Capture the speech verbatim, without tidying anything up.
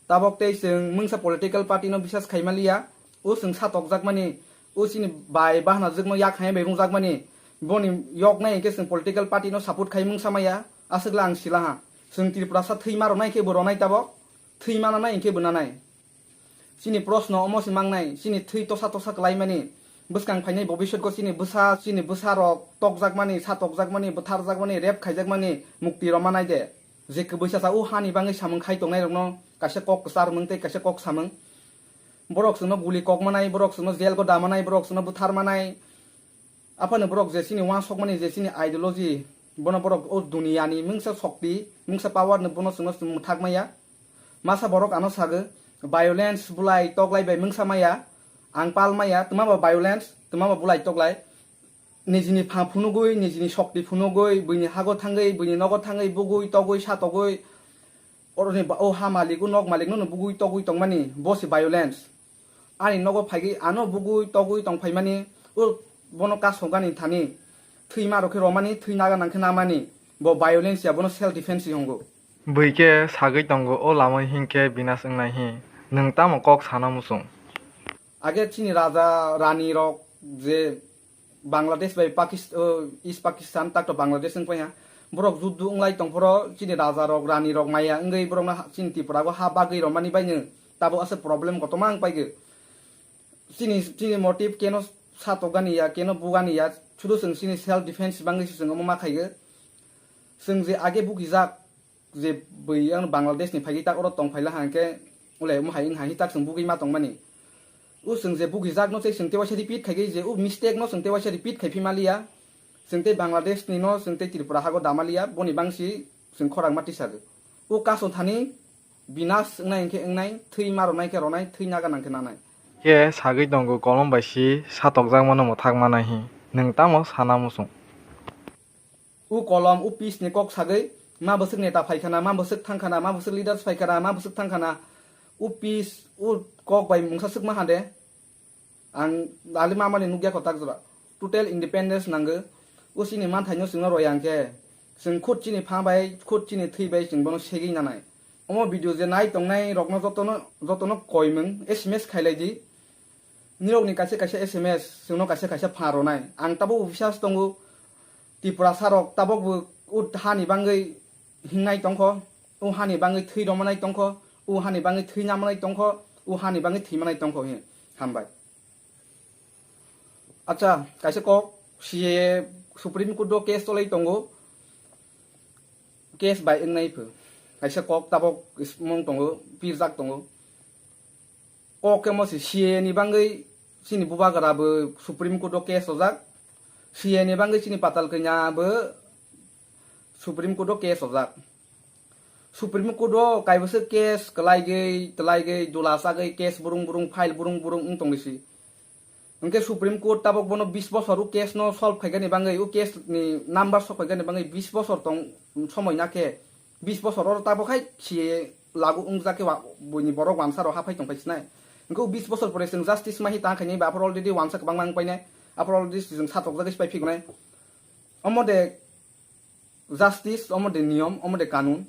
Tabok tei chwng mungsa political party no bisas khaima liya, o chwng satokjakmani, o chini bai bahanajwkno yak hamya bai rwngjakmani, boni yoknai hinkhe chwng political party no support khai mungsa maya, aswkla ang silaha. Chwng Tripurasa thwima rwnai khe bo rwnai tabok, thwima nanai hinkhe bo nanai. Chini proshno omo se mangnai, chini thwi tosa tosa kwlaimani, bwskang phainai bobiswtgo chini bwsa, chini bwsarok tokjakmani, satokjakmani, bwtharjakmani, rape khaijakmani mukti rwmanai de. Je kwbwi chasa o hani bangwi samung khai tongnairokno kaisa kok kwchar mung tei kaisa kok samung. Borok chwngno guli kok manai, borok chwngno jail go da manai, borok chwngno bwthar manai. Aphano borok je chini uansukmani, je chini ideology, bono borok o duniyani mungsa shokti, mungsa power no bono chwngno chwng mwthak maya. Masa borok ano sagwi, violence bulai toklai bai mungsa maya, ang pal maya, twma ba violence, twma ba bulai toklai. Nijini pha phunugwi, nijini shokti phunugwi, buini hago thangwi, buini nogo thangwi, bugwi, togwi, satogwi, oroni ba-, o ha malik, o nok malik no bugwi, togwi tongmani, bo se violence. Ani nogo phaigwi ano bugwi togwi tongphaimani, o bono kasogani thani thwima rokhe romani, thwi naga nangkhe namani, bo violence ya, bono self defense se hongo. Bwikhe sagwi tongo o lama hinkhe binas wngnai hi, nwng tamo kok sana muchung? Age chini raja rani rok je Bangladesh bai Pakist-, o, East Pakistan, takto Bangladesh wng paiha. Borok juddu wnglai tongphoro chini raja rok, rani rok maya wngwi borokno ha-, chini Tripura o ha bagwi romani baino tabuk aswk problem kotorma wng paigwi. Chini, chini motive keno satokgani ya, keno bugani ya, sudu chwng chini self defense bangwi se chwng omo ma khaigwi. Chwng je age bugijak, je bwi ang Bangladesh ni phaigwi tak oro tong phaila hangkhe, ule omo hai wng hai tak chwng bugwi ma tongmani. O chwng je bugijak no se chwng tewaisa repeat khaigwi je o mistake no chwng tewaisa repeat khai phi maliya. Chwng tei Bangladesh ni no chwng tei Tripura hago damaliya, boni bangsi chwng khorang ma tisa rw. O kaso thani binas wngnai hinkhe wngnai, thwi ma ronai khe ronai, thwi naga nang khe nanai. Khe sagwi tongo kolom bai si satokjakmano mwthak manai hi, nwng tamo sana muchung? O kolom, o peace ni kok sagwi, ma bwswk neta phaikhana, ma bwswk thangkhana, ma bwswk leaders phaikhana, ma bwswk thangkhana, o peace, o kok bai mungsa swkma hande. Ang ali mamani nukya kotak jora. Total independence nango. O chini manthaino chwngno roya hwnkhe, chwng khud chini pha bai, khud chini thwi bai chwng bono segwi nanai. Omo video je nai tongnai rokno jotono, jotono koimung S M S khailai di. Nirokni kaisa kaisa S M S chwngno kaisa kaisa pha ronai. Ang tabuk bisas tongo, Tiprasa rok tabuk bo o hani bangwi hingnai tongkho, o hani bangwi thwi romanai tongkho, o hani bangwi thwi namanai tongkho, o hani bangwi thwimanai tongkho hin. Hambai. Acha, kaisa kok, C A A Supreme Court o case cholai tongo. Case bai wngnai pho. Kaisa kok tabok smong tongo, pirjak tongo. Kok khe mo se C A A ni bangwi chini bubagra bo Supreme Court o case ojak. C A A ni bangwi chini Patal Kanya bo Supreme Court o case ojak. Supreme Court o kaibwswk case kwlaigwi, twlaigwi, dula chagwi case burung burung, file burung burung wng tongwi si. Hwnkhe Supreme Court tabok bono bis bosor o case no solve khaigani bangwi, o case ni number sok khaigani bangwi bis bosor tong somoi na khe, bis bosor oro tabok hai si lagu wngjak khe wa-, buini borok wansa rok haphai tongphai sinai. Hwnkhe o bis bosor pore chwng justice mahi tang khainai ba aphuru already wansa kwbangma wngpainai, aphuru already chwng satokjagwi sipai phigonai. Omo de justice, omo de niyom, omo de kanun.